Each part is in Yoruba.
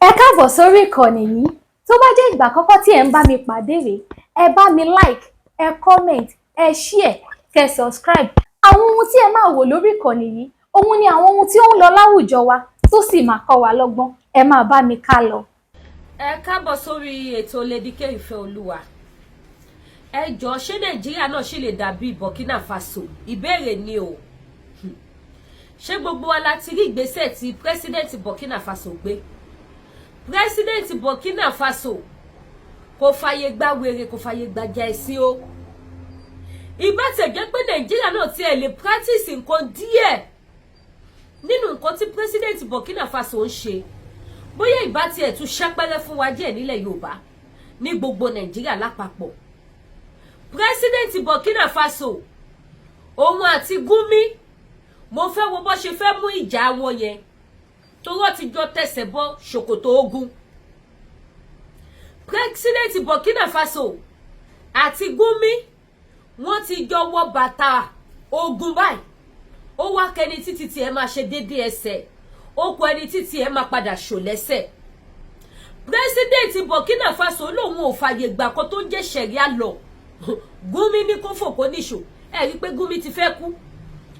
Ẹ káàbọ̀ sórí ìkànnì yìí. Tó bá jẹ́ ìgbà àkọ́kọ́ tí ẹ̀ ń bá mi pàdé rèé, ẹ bá mi like, ẹ comment, ẹ share, kẹ́ subscribe. Àwọn ohun tí ẹ máa wò lórí ìkànnì yìí, òun ni àwọn ohun tí ó ń lọ láwùjọ wa tó sì máa kọ́ wa lọ́gbọ́n. Ẹ máa bá mi ká lọ. Ẹ káàbọ̀ sórí ètò Lady K Ìfẹ́ Olúwa. Ẹ jọ̀ọ́, ṣé Nàìjíríà náà ṣì lè dàbí Burkina Faso? Ìbéèrè ni o. Ṣé gbogbo wa la ti rí ìgbésẹ̀ tí president Burkina Faso gbé? President Burkina Faso kò fàyè gba wèrè, kò fàyè gba jà ẹ̀sìn o. Ìbá tẹ̀ jẹ́ pé Nàìjíríà náà tiẹ̀ lè practice nǹkan díẹ̀ nínú nǹkan tí president Burkina Faso ń ṣe, bóyá ìbá tiẹ̀ tún ṣẹ́pẹ́rẹ́ fún wa díẹ̀ nílẹ̀ Yorùbá, ní gbogbo Nàìjíríà lápapọ̀. President Burkina Faso, òun àti Gumi, mo fẹ́ wo bó ṣe fẹ́ mú ìjà wọn yẹn, torọ́ ti jọ tẹ̀sẹ̀ bọ́ ṣòkòtò ogun. President Burkina Faso àti Gumi, wọ́n ti jọ wọ bàtà ogun báyìí. Ó wá kẹni títí tí ẹ máa ṣe déédéé ẹsẹ̀, ó kọ ẹni títí ẹ máa padà ṣò lẹ́sẹ̀. President Burkina Faso lòun ò fààyè gbà kan tó ń jẹ́ sharia law. Gumi ní kó fòkó níṣò. Ẹ rí i pé Gumi ti fẹ́ kú.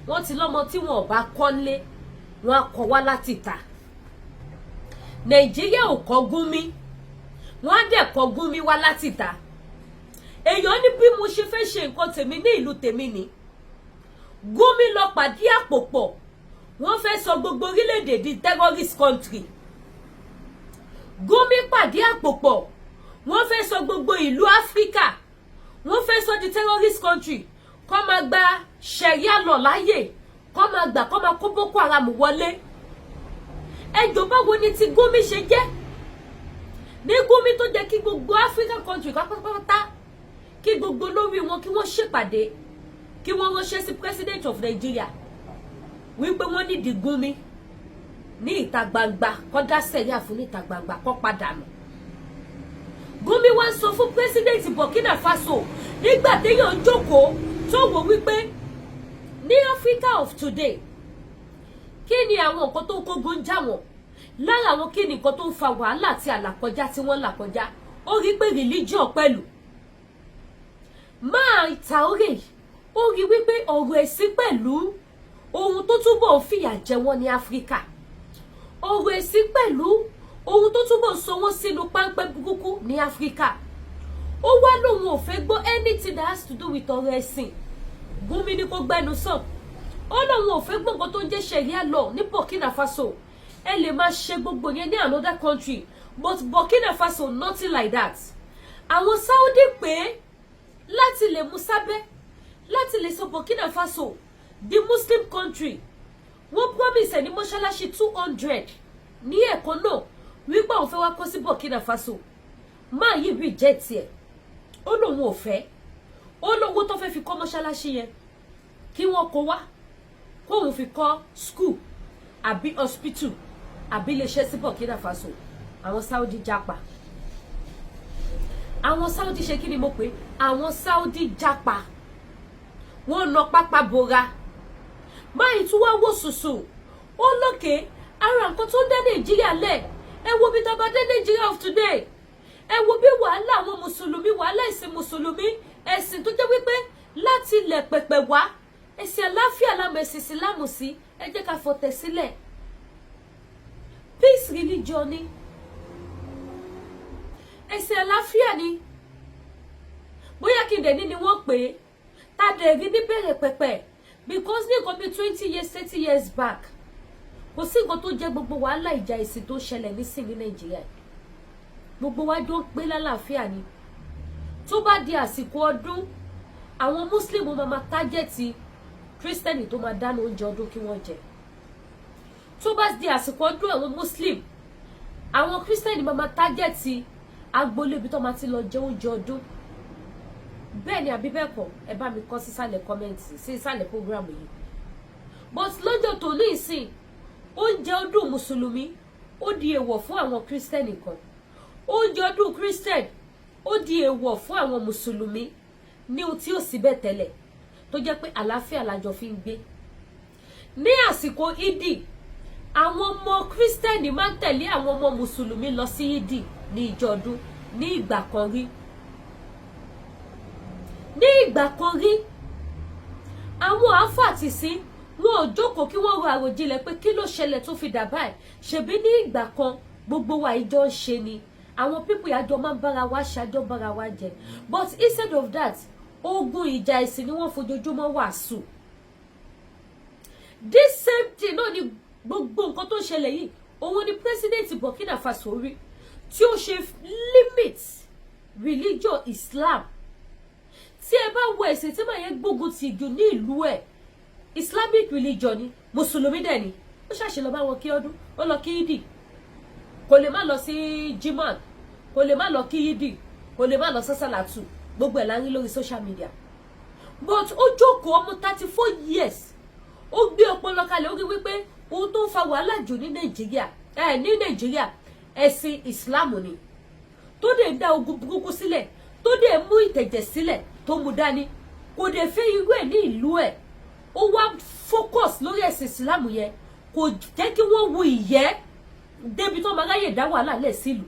Wọ́n ti lọ́mọ tí wọn ò bá kọ́lé, wọn á kọ́ wá láti ta. Nàìjíríà ò kọ́ Gumi, wọ́n á dẹ̀ kọ́ Gumi wá láti ta. Èèyàn ní bí mo ṣe fẹ́ ṣe nǹkan tèmi ní ìlú tèmi ni. Gumi lọ pàdé àpò pọ̀, wọ́n fẹ́ sọ gbogbo orílẹ̀-èdè di terrorist country. Gumi pàdé àpò pọ̀, wọ́n fẹ́ sọ gbogbo ìlú Áfíríkà, wọ́n fẹ́ sọ di terrorist country, kó máa gba sharia law láàyè, kó máa gbà kó máa kó Boko Haram wọlé. Ẹjọ́, báwo ni ti Gumi ṣe jẹ́ ní Gumi tó jẹ́ kí gbogbo African country pátápátá, kí gbogbo lórí wọn, kí wọ́n ṣèpàdé, kí wọ́n ránṣẹ́ sí president of Nigeria wípé wọ́n nídìí Gumi ní ìta gbangba, kó dá sẹ̀ríà fún ní ìta gbangba, kó padà nù? Gumi wá ń sọ fún president Burkina Faso nígbà téèyàn ń jókòó tó wò wípé ní Africa of today, kí ni àwọn nǹkan tó ń kógun já wọn lára àwọn? Kí ni nǹkan tó ń fa wàhálà àti àlàkọjá tí wọ́n là kọjá? Ó rí pé religion pẹ̀lú máa Traoré, ó rí wípé ọ̀rọ̀ ẹ̀sìn pẹ̀lú ohun tó túbọ̀ ń fìyà jẹ wọ́n ní Áfíríkà, ọ̀rọ̀ ẹ̀sìn pẹ̀lú ohun tó túbọ̀ ń sọ wọ́n sínú páńpẹ́ burúkú ní Áfíríkà. Ó wá lóun ò fẹ́ gbọ́ anything that has to do with ọ̀rọ̀ ẹ̀sìn. Gumi ní kó gbẹnu sàn. Ó lóun ò fẹ́ gbọ́ nǹkan tó ń jẹ́ sharia law ní Burkina Faso. Ẹ lè máa ṣe gbogbo yẹn ní another country, but Burkina Faso, nothing like that. Àwọn Saudi pé láti lè mú sábẹ́, láti lè sọ Burkina Faso di Muslim country, wọ́n promise ẹ̀ ní mọ́ṣáláṣí 200 ní ẹ̀kọ́ náà wípé àwọn fẹ́ wá kọ́ sí Burkina Faso. Máa yìí reject ẹ̀. Ó lóun ò fẹ́. Ó lówó tó fẹ́ fi kọ́ mọ́ṣáláṣí yẹn, kí wọ́n kó wá, kóun fi kọ́ school àbí hospital àbí iléeṣẹ́ sí Burkina Faso. Àwọn Saudi japa. Àwọn Saudi ṣe kí ni mo pè? Àwọn Saudi japa, wọ́n nà pápá bora. Báyìí tún wá wò sùsù, ó lókè ara nǹkan tó ń dá Nàìjíríà lẹ̀. Ẹ wo bí tá a bá dé Nàìjíríà of today. Ẹ wo bí wàhálà àwọn mùsùlùmí, wàhálà ẹ̀sìn mùsùlùmí, ẹ̀sìn tó jẹ́ wípé láti ilẹ̀ pẹ̀pẹ̀ wá, ẹ̀sìn àláfíà lámọ̀ ẹ̀sìn ìsìlámù sí. Ẹ jẹ́ ká fọ̀tẹ̀ sílẹ̀. Peace religion ni, ẹ̀sìn àláfíà ni. Bóyá kí n dẹ̀ ní ni wọ́n pè é, tá a dẹ̀ rí níbẹ̀rẹ̀ pẹ̀pẹ̀, because ní nǹkan bíi 20 years, 30 years back, kò sí nǹkan tó jẹ́ gbogbo wàhálà ìjà ẹ̀sìn tó ṣẹlẹ̀ nísìn ní Nàìjíríà. Gbogbo wa jọ ń pé lálàáfíà ni. Tó bá di àsìkò ọdún, àwọn Muslim máa ma target Christian tó máa dáná oúnjẹ ọdún kí wọ́n jẹ. Tó bá di àsìkò ọdún àwọn Muslim, àwọn Christian máa ma target agboolé ibi tó máa ti lọ jẹ oúnjẹ ọdún. Bẹ́ẹ̀ ni àbí bẹ́ẹ̀ kọ́? Ẹ bá mi kọ sísàlẹ̀ comment, sí ìsàlẹ̀ program yìí. But lọ́jọ́ tó ní ìsìn, oúnjẹ ọdún mùsùlùmí, ó di èèwọ̀ fún àwọn Christian kan. Oúnjẹ ọdún Christian, ó di èèwọ̀ fún àwọn mùsùlùmí, ní ohun tí ó sì bẹ́ẹ̀ tẹ́lẹ̀, tó jẹ́ pé àlàáfíà lájọ fi ń gbé. Ní àsìkò ìdí, Àwọn ọmọ Christian máa ń tẹ̀lé àwọn ọmọ Mùsùlùmí lọ sí Yídì ní ìjọ ọdún ní ìgbà kan rí. Ní ìgbà kan rí, àwọn àáfàá ti sí wọn ò jókòó kí wọ́n ro àròjinlẹ̀ pé kí ló ṣẹlẹ̀ tó fi dà báyìí. Ṣebí ní ìgbà kan, gbogbo wa ìjọ ń ṣe ni, àwọn people àjọ máa ń bára wa ṣàjọ, bára wa jẹ. But instead of that, ogun ìjà ẹ̀sìn ni wọ́n fojoojúmọ́ wàásù. This same thing náà ni gbogbo nǹkan tó ń ṣẹlẹ̀ yìí, òun ni President Burkina Faso rí tí ó ṣe limit religion Islam. Tí ẹ bá wo ẹ̀sìn tí màá yẹn gbógun ti jù ní ìlú ẹ̀, Islamic religion ni. Mùsùlùmí dẹ̀ ni. Ó ṣàṣe lọ bá wọn kí ọdún, ó lọ kí Yídì, kò lè má lọ sí jimá, kò lè má lọ kí Yídì, kò lè má lọ sásàlátù. Gbogbo ẹ̀ la ń rí lórí social media. But ó jókòó, ọmọ 34 years, ó gbé ọpọlọ kalẹ̀, ó rí wípé ohun tó ń fa wàhálà jù ní Nàìjíríà ẹ ní Nàìjíríà, ẹ̀sìn Islam ni, tó dẹ̀ ń dá ogun burúkú sílẹ̀, tó dẹ̀ mú ìtẹ̀jẹ̀ sílẹ̀, tó mú dání. Kò dẹ̀ fẹ́ irú ẹ̀ ní ìlú ẹ̀. Ó wá focus lórí ẹ̀sìn Islam yẹn, kò jẹ́ kí wọ́n wu ìyẹ́ débi tó máa ráyè dá wàhálà lẹ̀ sílùú.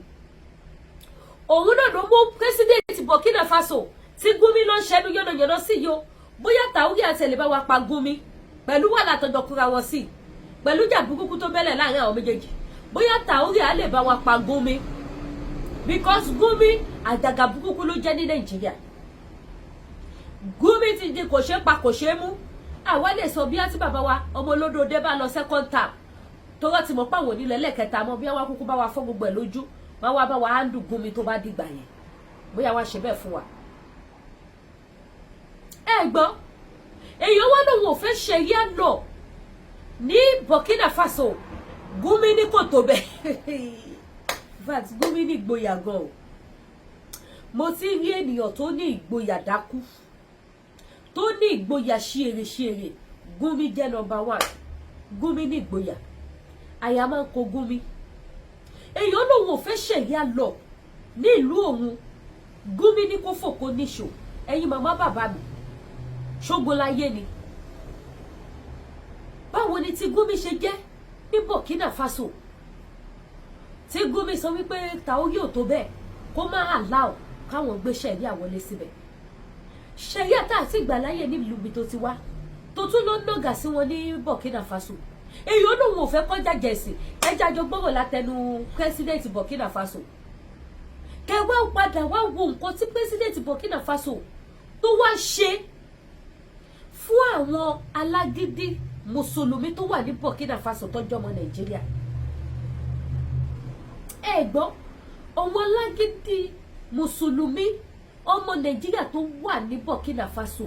Òun náà ló mú President Burkina Faso tí Gumi ló ń ṣẹnu yánnayànna sí yìí o. Bóyá Traoré àtẹlẹ bá wa pa Gumi pẹ̀lú wàhálà àtọjọ kúra wọn sí, pẹ̀lú ìjà burúkú tó bẹ́lẹ̀ láàrin àwọn méjèèjì, bóyá Traoré á lè bá wa pa Gumi, because Gumi, àjàgà burúkú ló jẹ́ ní Nàìjíríà. Gumi ti di kò ṣeé pa, kò ṣeé mú. Àwa lè sọ bí àti bàbá wa ọmọ olódòdé bá lọ second term, tó rọ́ ti mọ̀ pàwọn onílẹ̀ lẹ́ẹ̀kẹta mọ́, bí wọ́n kúkú bá wa fọ́ gbogbo ẹ̀ lójú, wọ́n wá bá wa handle Gumi tó bá dìgbà yẹn, bóyá wá ṣe bẹ́ẹ̀ fún wa. Ẹ gbọ́, èèyàn wá lòun ò fẹ́ Sharia law ní Burkina Faso, Gumi ní kò tó bẹ́ẹ̀. In fact, Gumi ní ìgboyà gan o. Mo ti rí ènìyàn tó ní ìgboyà dákú, tó ní ìgboyà ṣíèrè ṣíèrè, Gumi jẹ́ number one. Gumi ní ìgboyà, àyà máa ń kó Gumi. Èèyàn lòun ò fẹ́ Sharia law ní ìlú òun, Gumi ní kó fòkó níṣò. Ẹ̀yin màmá bàbá mi, ṣógun láyé ni? Báwo ni tí Gumi ṣe jẹ́ ní Burkina Faso tí Gumi sọ wípé Traoré ò tó bẹ́ẹ̀, kó má allow káwọn gbé Sharia wọlé síbẹ̀? Sharia tá àti ìgbàláyè nílùú ibi tó ti wá, tó tún lọ nàgà sí wọn ní Burkina Faso. Èyí ó lóun ò fẹ́ kọjá jẹ̀sìn. Ẹjẹ́ àjọ gbọ́rọ̀ látẹnu President Burkina Faso. Kẹwàá padà wá wo nǹkan tí President Burkina Faso tó wá ṣe fún àwọn alágídí Mùsùlùmí tó wà ní Burkina Faso tó jọmọ Nàìjíríà. Ẹ gbọ́, àwọn alágídí Mùsùlùmí ọmọ Nàìjíríà tó wà ní Burkina Faso,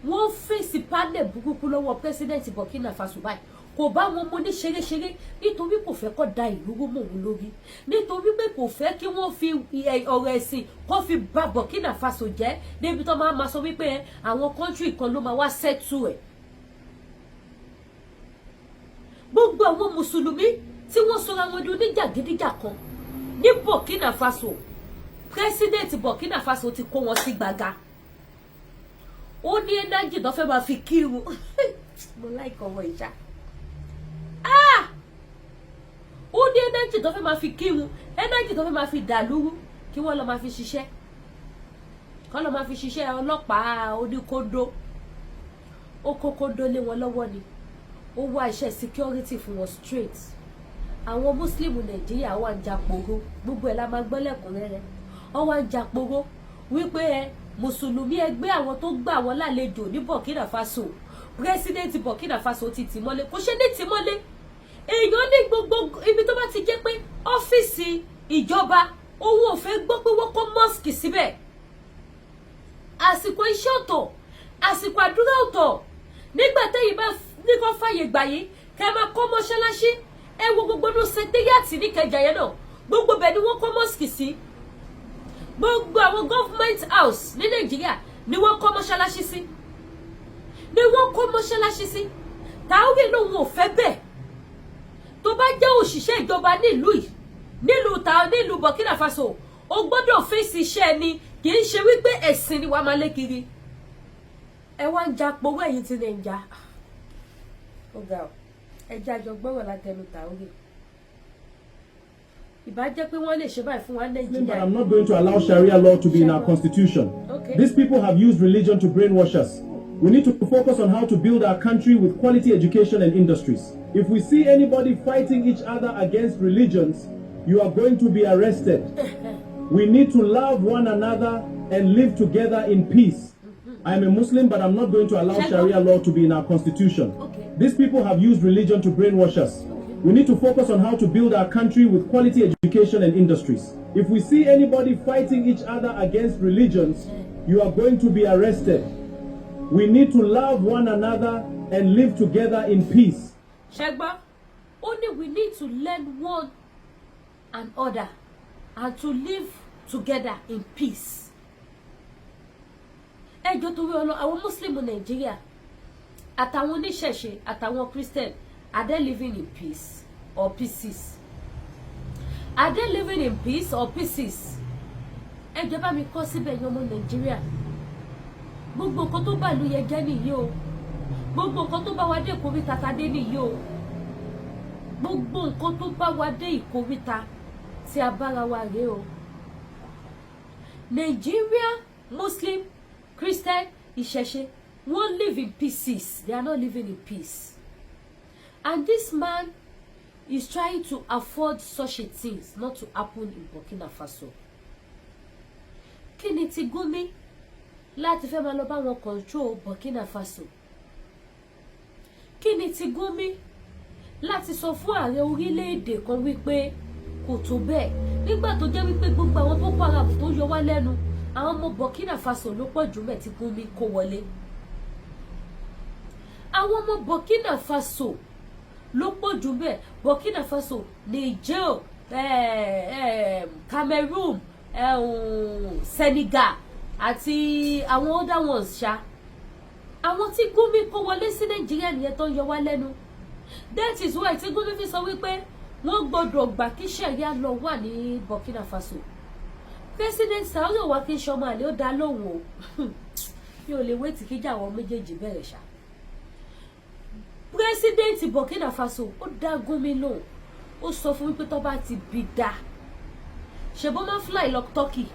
wọ́n fèsì panel burúkú lọ́wọ́ President Burkina Faso báyìí. Kò bá wọn mọ ní ṣeréṣeré, nítorí kò fẹ́ kó da ìlú rú mọ́ òun lórí, nítorí pé kò fẹ́ kí wọ́n fi ọ̀rọ̀ ẹ̀sìn kó fi bà Burkina Faso jẹ́ débi tó máa ma sọ wípé àwọn country kan ló máa wá settle ẹ̀. Gbogbo àwọn Mùsùlùmí tí wọ́n sọra wọn di oníjàgídíjàkan ní Burkina Faso, President Burkina Faso ti kó wọn sí gbàgà. Ó ní energy tó fẹ́ máa fi kírun. Mo like ọwọ́ ìjà. Ah, ó ní energy tó fẹ́ máa fi kírun, energy tó fẹ́ máa fi dàlúrú, kí wọ́n lọ máa fi ṣiṣẹ́, kọ́ lọ máa fi ṣiṣẹ́ ọlọ́pàá oníkóńdó. Ó kó kóńdó lé wọn lọ́wọ́ ni, ó wá iṣẹ́ security fún wọn straight. Àwọn Muslim Nàìjíríà wà ń japoro, gbogbo ẹ̀ la máa gbọ́ lẹ́kùnrẹ́rẹ́. Wọ́n wá ń japoro wípé ẹ Mùsùlùmí ẹgbẹ́ àwọn tó gbà wọ́n lálejò ní Burkina Faso, President Burkina Faso ti tì mọ́lé. Kò ṣe ní tì mọ́lé. Èèyàn ní gbogbo ibi tó bá ti jẹ́ pé ọ́fíìsì ìjọba, òun ò fẹ́ gbọ́ pé wọ́n kọ́ mosque síbẹ̀. Àsìkò iṣẹ́ ọ̀tọ̀, àsìkò àdúrà ọ̀tọ̀. Nígbà tẹ́yìn bá ní kó fàyè gbà yín kẹ́ máa kọ́ mọ́ṣáláṣí, ẹ wo gbogbo ní secretariat níkẹjà yẹn náà, gbogbo bẹ̀ ni wọ́n kọ́ mosque sí. Gbogbo àwọn government house ní Nàìjíríà ni wọ́n kọ́ mọ́ṣáláṣí sí, ni wọ́n kọ́ mọ́ṣáláṣí sí. Traoré lòun ò fẹ́ bẹ́ẹ̀. Tó bá jẹ́ òṣìṣẹ́ ìjọba nílùú yìí, nílùú ta, nílùú Burkina Faso, o gbọ́dọ̀ fèsì iṣẹ́ ni, kì í ṣe wípé ẹ̀sìn ni wàá máa lé kiri. Ẹ wá ń ja powó, ẹ̀yin ti Nàìjà. Ó ga ọ. Ẹ jẹ́ àjọ gbọ́rọ̀ látẹnu Traoré. Ìbá jẹ́ pé wọ́n lè ṣe báyìí fún wa But Nàìjíríà. I'm not going to allow Sharia law to be in our constitution. These people have used religion to brainwash us. We need to focus on how to build our country with quality education and industries. If we see anybody fighting each other against religions, you are going to be arrested. We need to love one another and live together in peace. I am a Muslim, but I'm not going to allow Sharia law to be in our constitution. These people have used religion to brainwash us. We need to focus on how to build our country with quality education and industries. If we see anybody fighting each other against religions, you are going to be arrested. We need to love one another and live together in peace. Ṣé gbọ́? Ó ní we need to learn one and other and to live together in peace. Ẹ jọ̀ọ́, torí ọlọ, àwọn Muslim Nàìjíríà àtàwọn oníṣẹ̀ṣe àtàwọn Christian, are they living in peace or pieces? Are they living in peace or pieces? Ẹ jọ̀ọ́, bá mi kọ síbẹ̀ yẹn. Ọmọ Nàìjíríà, gbogbo nǹkan tó bá ìlú yẹn jẹ́ nìyí o. Gbogbo nǹkan tó bá wa dé ìkóríta ta dé nìyí o. Gbogbo nǹkan tó bá wa dé ìkóríta tí a bára wa rèé o. Nigeria, Muslim, Christian, ìṣẹ̀ṣe, wọ́n live in pieces. They are not living in peace, and this man is trying to afford such a things not to happen in Burkina Faso. Kí ni ti Gumi láti fẹ́ máa lọ bá wọn control Burkina Faso? Kí ni ti Gumi láti sọ fún ààrẹ orílẹ̀-èdè kan wípé kò tó bẹ́ẹ̀, nígbà tó jẹ́ wípé gbogbo àwọn Boko Haram tó yọ wá lẹ́nu, àwọn ọmọ Burkina Faso ló pọ̀ jù mẹ́ tí Gumi kó wọlé? Àwọn ọmọ Burkina Faso ló pọ̀ jù bẹ́ẹ̀. Burkina Faso, Niger, Cameroon, Senegal àti àwọn other ones ṣá. Àwọn tí Gumi kó wọlé sí Nàìjíríà nìyẹn tó ń yọ wá lẹ́nu. That is why tí Gumi fi sọ wípé wọ́n gbọ́dọ̀ gbà kí Sharia law wà ní Burkina Faso. President Traoré wa kí n ṣọmọ àlè, ó dá lóhùn o. Mi ò lè wait kíjà àwọn méjèèjì bẹ̀rẹ̀ ṣá. President Burkina Faso, ó dá Gumi lóhùn. Ó sọ fún wípé tó bá ti bí dá ṣe bó máa ń fly lọ Turkey,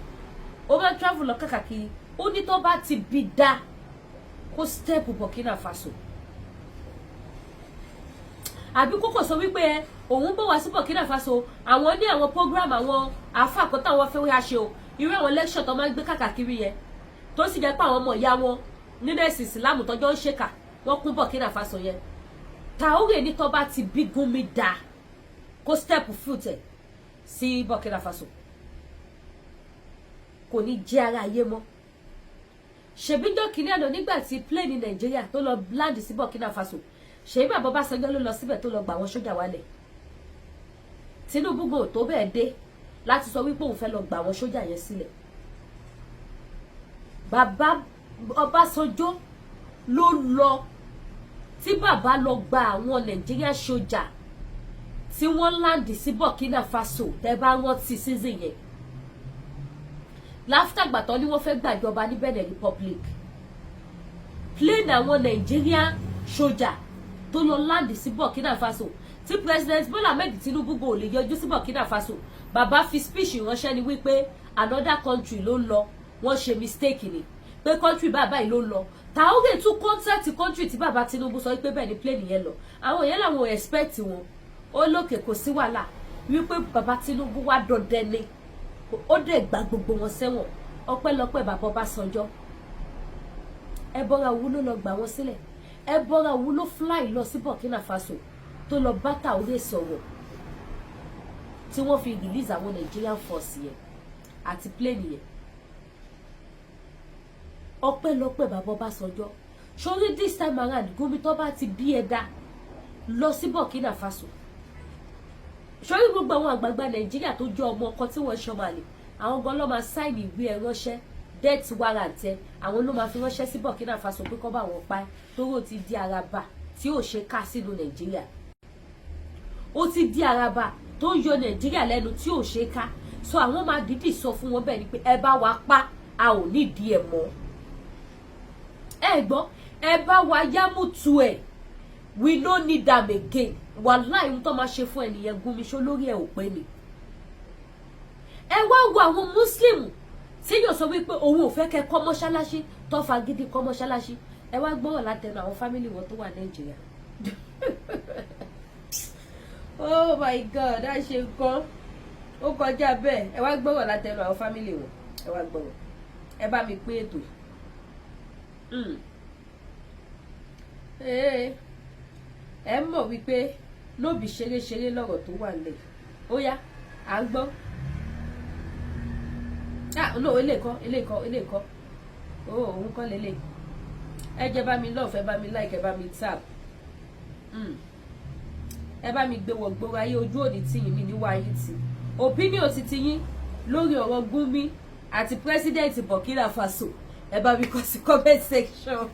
ó máa ń travel lọ káàkiri, ó ní tó bá ti bí dá kó step Burkina Faso, àbí kókò sọ wípé ẹ òun bọ̀ wá sí Burkina Faso, àwọn ní àwọn program, àwọn àáfà kan táwọn fẹ́ wá ṣe o, irú àwọn lecture tó máa ń gbé káàkiri yẹn, tó sì jẹ́ pé àwọn ọmọ ìyá wọn nínú ẹ̀sìn Ìsìlámù tọ́jọ́ ń ṣèkà, wọ́n kún Burkina Faso yẹn. Traoré ní tó bá ti bí Gumi dá kó step foot ẹ̀ sí Burkina Faso, kò ní jẹ́ ara ayé mọ́. Ṣèbíjọ́ kìíní àná, nígbà tí plane Nàìjíríà tó lọ land sí Burkina Faso, ṣèbí bàbá Ọbásanjọ́ ló lọ síbẹ̀ tó lọ gbà àwọn sójà wálẹ̀? Tinubu gò tó bẹ́ẹ̀ dé láti sọ wípé òun fẹ́ lọ gbà àwọn sójà yẹn sílẹ̀. Bàbá Ọbásanjọ́ ló lọ, tí bàbá lọ gba àwọn Nàìjíríà sójà tí wọ́n land sí Burkina Faso. Tẹ́ bá rántí season yẹn, l'after ìgbà tán ni wọ́n fẹ́ gbàjọba ní Benin Republic, plane àwọn Nàìjíríà sójà tó lọ land sí Burkina Faso, tí President Bola Ahmed Tinubu kò lè yọjú sí Burkina Faso, bàbá fi speech ránṣẹ́ ni wípé another country ló ń lọ, wọ́n ṣe mistake ni, pé country bàbá yìí ló ń lọ. Traoré tún contact country tí bàbá Tinubu sọ wípé bẹ́ẹ̀ ni plane yẹn lọ. Àwọn yẹn làwọn ò expect wọn. Ó lókè, kò sí wàhálà, wípé bàbá Tinubu wá dọdẹ ni, ó dẹ̀ gba gbogbo wọn sẹ́wọ̀n. Ọpẹ́lọpẹ́ bàbá Ọbásanjọ́. Ẹbọra òwú ló lọ gbà wọ́n sílẹ̀. Ẹbọra òwú ló fly lọ sí Burkina Faso tó lọ bá Traoré sọ̀rọ̀ tí wọ́n fi release àwọn Nigerian force yẹn àti plane yẹn. Ọpẹ́lọpẹ́ bàbá Ọbásanjọ́. Sórí this time around, Gumi, tó bá ti bí ẹ dá lọ sí Burkina Faso, sórí gbogbo àwọn àgbààgbà Nàìjíríà tó jẹ́ ọmọ ọkọ tí wọ́n ṣọmọ àlè, àwọn gan ló máa sign ìwé ẹ ránṣẹ́, death warrant ẹ, àwọn ló máa fi ránṣẹ́ sí Burkina Faso pé kọ́ bá wọn pa ẹ́, torí ó ti di araba tí ò ṣe ká sínú Nàìjíríà. Ó ti di araba tó ń yọ Nàìjíríà lẹ́nu tí ò ṣe ká. So àwọn máa dídì sọ fún wọn bẹ́ẹ̀ ni pé ẹ bá wa pa, a ò nídìí ẹ̀ mọ́. Ẹ gbọ́, ẹ bá wa yámùtù ẹ̀. We no need am again. Wàláì, ohun tó máa ṣe fún ẹnìyẹn, Gumi, ṣó lórí ẹ ò pé ni? Ẹ wá wo àwọn Muslim tí yóò sọ wípé òun ò fẹ́ kẹ́ kọ́ mọ́ṣáláṣí, tó fagídí kọ́ mọ́ṣáláṣí. Ẹ wá gbọ́rọ̀ látẹnu àwọn family wọn tó wà Nàìjíríà. Oh my God, á ṣe nǹkan, ó kọjá bẹ́ẹ̀. Ẹ wá gbọ́rọ̀ látẹnu àwọn family wọn. Ẹ wá gbọ́rọ̀, ẹ bá mi pín ètò. Ẹ mọ̀ wípé no be ṣeré-ṣeré lọ́rọ̀ tó wà nílẹ̀. Ó yá, à ń gbọ́. Ah no, eléyìí kọ́, eléyìí kọ́, eléyìí kọ́. Oh, òun kọ́ lélẹ̀. Ẹ jẹ́ bá mi love, ẹ bá mi like, ẹ bá mi tap, ẹ bá mi gbé wọ gbòòrò ayé. Ojú òní tìyín mi níwá yín tì. Opinion ti tiyín lórí ọ̀rọ̀ Gumi àti president Burkina Faso, ẹ bá mi kọ sí comment section.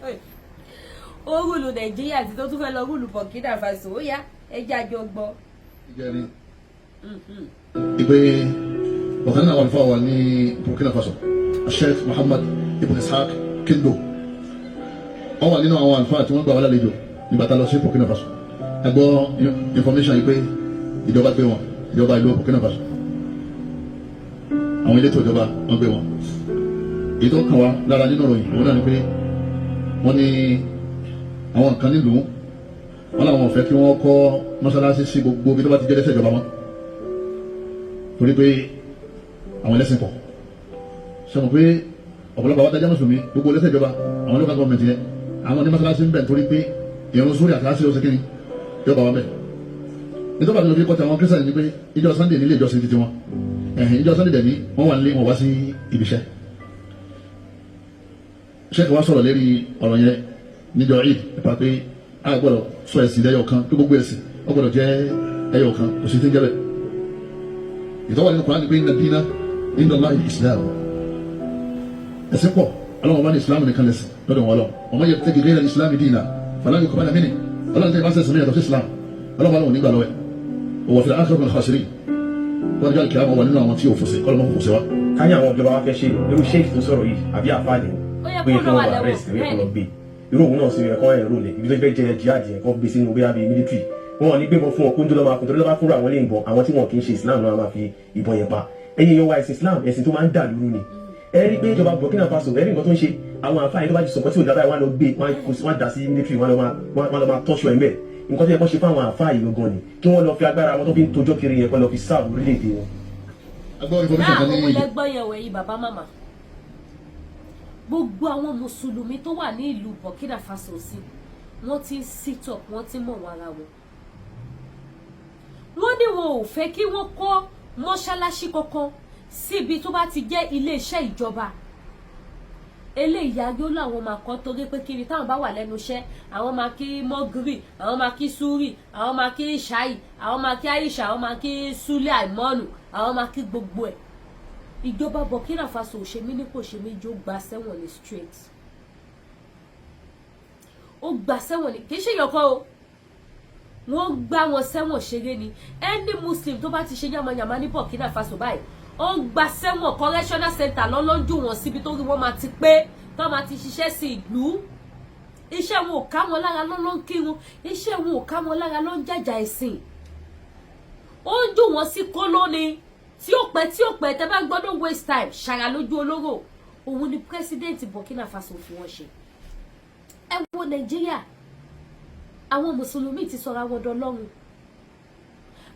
Ó rule Nàìjíríà àti tó tún fẹ́ lọ rule Burkina Faso. Ó yá, ẹ jẹ́ àjọ gbọ́. Ìjẹrin ìpè ọ̀kan nínú àwọn àlùfáà wa ní Burkina Faso, Sheikh Muhammad Ibn Ishaq Kindo, wọ́n wà nínú àwọn àlùfáà tí wọ́n gbà wá lálejò nígbà tá a lọ sí Burkina Faso. Ẹ gbọ́ information yìí pé ìjọba gbé wọn, ìjọba ìlú Burkina Faso, àwọn elétò ìjọba, wọ́n gbé wọn. Èyí tó kàn wá lára nínú ìròyìn òun náà ni pé wọ́n ní àwọn kan nílùú wọn làwọn ò fẹ́ kí wọ́n kọ́ mọ́sálásí sí gbogbo ibi tó bá ti jẹ́ lẹ́sẹ̀ ìjọba mọ́, torí pé àwọn ẹlẹ́sìn pọ̀. Sọmọ pé ọ̀pọ̀lọpọ̀ àwọn adájọ́ mùsùlùmí, gbogbo ẹlẹ́sẹ̀ ìjọba, àwọn local government yẹn, àwọn ní mọ́sálásí ń bẹ̀, nítorí pé ìrun sórí àti àṣírí ọ̀sẹ̀ kínní yóò bá wa bẹ̀. Nítorí àti lóbi kọ́ta àwọn Christian ni pé ìjọ Sunday nílé ìjọsìn títí wọn, ẹ̀hìn ìjọ Sunday dẹ̀ ní wọ́n wà nílé, wọn wá sí ibiṣẹ́. Sheikh wa sọ̀rọ̀ lérí ọ̀rọ̀ yẹn níjọ Eid nípa pé a gbọ́dọ̀ sọ ẹ̀sìn lẹ́yọ̀ kan, pé gbogbo ẹ̀sìn ó gbọ́dọ̀ jẹ́ ẹyọ kan. Kò sí ti ń jẹ́ bẹ́ẹ̀. Ìtọ́wà nínú Kùránì pé inna dina inda Allahi Islam. Ẹ̀sìn pọ̀, Ọlọ́run bá ní Islam nìkan lẹ̀sìn lọ́dọ̀ wọn lọ. Wa man yabtaghi ghayra al-Islam dina falan yuqbala minhu. Ọlọ́run tẹ́ bá sẹ̀sìn mi yàtọ̀ sí Islam, Ọlọ́run bá lóun nígbà lọ́wọ́ ẹ̀. Wa huwa fil akhirati minal khasirin. Wọ́n jẹ́ àlùkìyámà wà nínú àwọn tí yóò fòsè kọ́lọ́mọ́ fòsè wa. Ká ní àwọn ìjọba wa fẹ́ ṣe irú sheikh tó sọ̀rọ̀ yìí àbí àfáàní Ó yẹ pé kó kí náà wọ́n wà wà lẹ́wọ̀n. arrest, ó yẹ kó Bẹ́ẹ̀ lọ gbé irú òun náà sí ẹ̀ kọ́ ẹ̀rọ lẹ̀ ibi tó fẹ́ jẹ jihad yẹn, kọ́ gbé sínú bóyá bíi military. Wọn ò ní gbébọn fún ọ kó ń dúró máa kó torí lọ́ba fúnra àwọn ilé ìbọn, àwọn tí wọn kì í ṣe Islam náà máa fi ìbọn yẹn pa. Ẹ̀yin yan wa, ẹ̀sìn Islam, ẹ̀sìn tó máa ń dà lúrú ni. Ẹ rí pé ìjọba Burkina Faso, ẹ rí nǹkan tó ń ṣe àwọn àfáà yẹn, tó bá ti sọ̀kọ́ tí ò dábàá, wọn lọ gbé wọn á dà sí military, wọn lọ máa tọ́ṣọ ẹ̀ mẹ́. Nǹkan tó yẹ kó ṣe fún àwọn àfáà yìí gangan ni kí wọ́n lọ fi agbára wọn tó fi ń tojọ́ kiri yẹn, kó lọ fi sáàbù orílẹ̀-èdè wọn. A gbọ́ information Náà kan ní òun lẹ́gbọ́n yẹn wẹ̀yìn bàbá màmá. Gbogbo àwọn mùsùlùmí tó wà ní ìlú Burkina Faso sí, wọ́n ti ń sit up, wọ́n ti ń mọ̀ wọn ara wọn. Wọ́n ní wọn ò fẹ́ kí wọ́n kọ́ mọ́ṣáláṣí kankan síbi tó bá ti jẹ́ iléeṣẹ́ ìjọba. Eléyìí ayé làwọn máa kọ́, torí pé kiri táwọn bá wà lẹ́nu iṣẹ́, àwọn máa kí mọ́gírì, àwọn máa kí súrì, àwọn máa kí ṣáì, àwọn máa kí àyíṣà, àwọn máa kí súlẹ̀ àìmọ́nù, àwọn máa kí gbogbo ẹ̀. Ìjọba Burkina Faso ò ṣe mí ní kò ṣe méjì, ó gba sẹ́wọ̀n ní straight. Ó gba sẹ́wọ̀n ní, kì í ṣe ìyọkọ́ o, wọ́n gbá wọn sẹ́wọ̀n ṣeré ni. Any Muslim tó bá ti ṣe yamayama ní Burkina Faso báyìí, ó ń gba sẹ́wọ̀n, correctional center lọ́lọ́jú wọn síbi tó rí wọ́n máa ti pé tó máa ti ṣiṣẹ́ sí ìlú. Iṣẹ́ wọn ò ká wọn lára lọ́lọ́ ń kírun, iṣẹ́ wọn ò ká wọn lára ló ń jàjà ẹ̀sìn. Ó ń dùn wọ́n sí kóló ni tí ó pẹ́, tí ó pẹ́. Tẹ́ bá gbọ́dọ̀ waste time ṣàrà lójú olóró, òun ni president Burkina Faso fi wọ́n ṣe. Ẹ wo Nàìjíríà, àwọn mùsùlùmí ti sọra wọn dọlọ́run,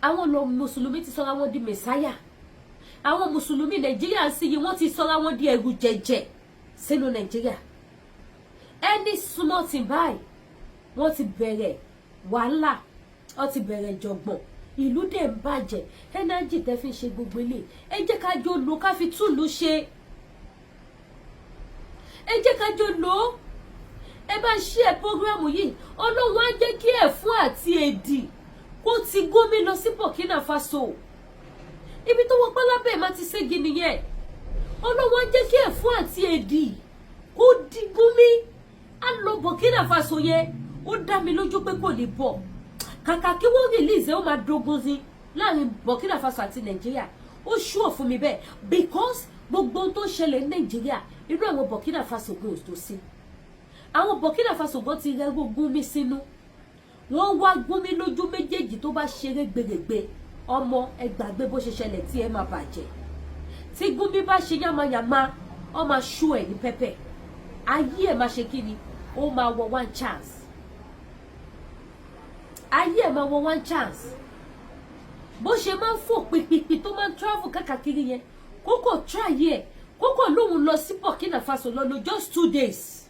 àwọn mùsùlùmí ti sọra wọn di mẹsáyà. Àwọn mùsùlùmí Nàìjíríà ń sí yìí, wọ́n ti sọra wọn di ẹrù jẹjẹ sínú Nàìjíríà. Any small thing báyìí, wọ́n ti bẹ̀rẹ̀ wàhálà, wọ́n ti bẹ̀rẹ̀ jọ̀gbọ̀n, ìlú dẹ̀ ń bàjẹ́. Energy tẹ́ fi ń ṣe gbogbo ilé, ẹ jẹ́ ká jọ lò, ká fi túlù ṣe. Ẹ jẹ́ ká jọ lò ó. Ẹ bá ṣí ẹ program yìí, Ọlọ́run á jẹ́ kí ẹ̀fún àti èdì kó ti Gumi lọ sí Burkina Faso. Ibi tó wọ pálábẹ́ máa ti ségi nìyẹn. Ọlọ́run á jẹ́ kí ẹ̀fún àti èdì kó di Gumi, á lọ Burkina Faso yẹn. Ó dá mi lójú pé kò ní bọ̀. Kàkà kí wọ́n release ẹ̀, ó máa dogun sí láàrin Burkina Faso àti Nàìjíríà. Ó ṣúọ̀ fún mi bẹ́ẹ̀, because gbogbo ohun tó ń ṣẹlẹ̀ ní Nàìjíríà, irú àwọn Burkina Faso gan ò tó sí. Àwọn Burkina Faso gan ti rẹ́rú Gumi sínú. Wọ́n wá Gumi lójú méjèèjì. Tó bá ṣeré gbèrègbè, ọmọ, ẹ gbàgbé bó ṣe ṣẹlẹ̀ tí ẹ máa bàjẹ́. Tí Gumi bá ṣe yánmayànmá, ọ máa ṣú ẹ ní pẹ́pẹ́. Ayé ẹ máa ṣe kí ni? Ó máa wọ one chance. Ayé ẹ máa wọ one chance. Bó ṣe máa ń fò pípípí, tó máa ń travel káàkiri yẹn, kókò try ẹ, kókò lóun lọ sí Burkina Faso, lọ lò just 2 days,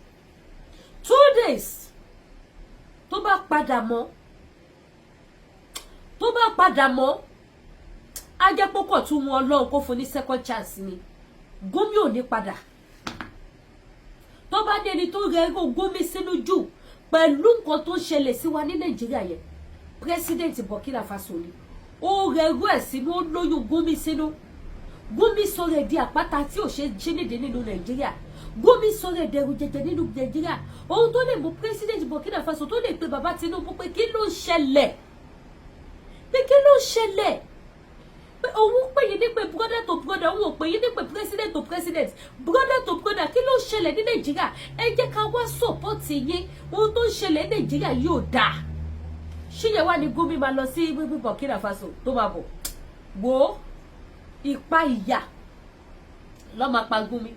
2 days. Tó bá padà mọ́, tó bá padà mọ́, á jẹ́ pọ́kọ̀ tún wọn. Ọlọ́run kó fún ní second chance ni. Gumi ò ní padà. Tó bá ní ẹni tó rẹ ẹrú Gumi sínú jù pẹ̀lú nǹkan tó ń ṣẹlẹ̀ sí wa ní Nàìjíríà yẹn, president Burkina Faso ni. Ó rẹ ẹrú ẹ̀ sínú, ó lóyún Gumi sínú. Gumi sọ̀rọ̀ ẹ̀ di àpáta tí ò ṣe ṣe nídìí nínú Nàìjíríà. Gumi sọ̀rọ̀ ẹ̀ dẹrù jẹjẹ nínú Nàìjíríà. Ohun tó lè mú president Burkina Faso tó lè pe bàbá Tinubu pé kí ló ń ṣẹlẹ̀, pé kí ló ń ṣẹlẹ̀, pé òun pè yín ní pé brother to brother, òun ò pè yín ní pé president to president, brother to brother, kí ló ń ṣẹlẹ̀ ní Nàìjíríà? Ẹ jẹ́ ká wá support yín. Ohun tó ń ṣẹlẹ̀ ní Nàìjíríà yóò dáa. Ṣíyẹn wá ní Gumi máa lọ sí Burkina Faso tó máa bọ̀ wò ó. Ipa ìyà lọ́ máa pa Gumi.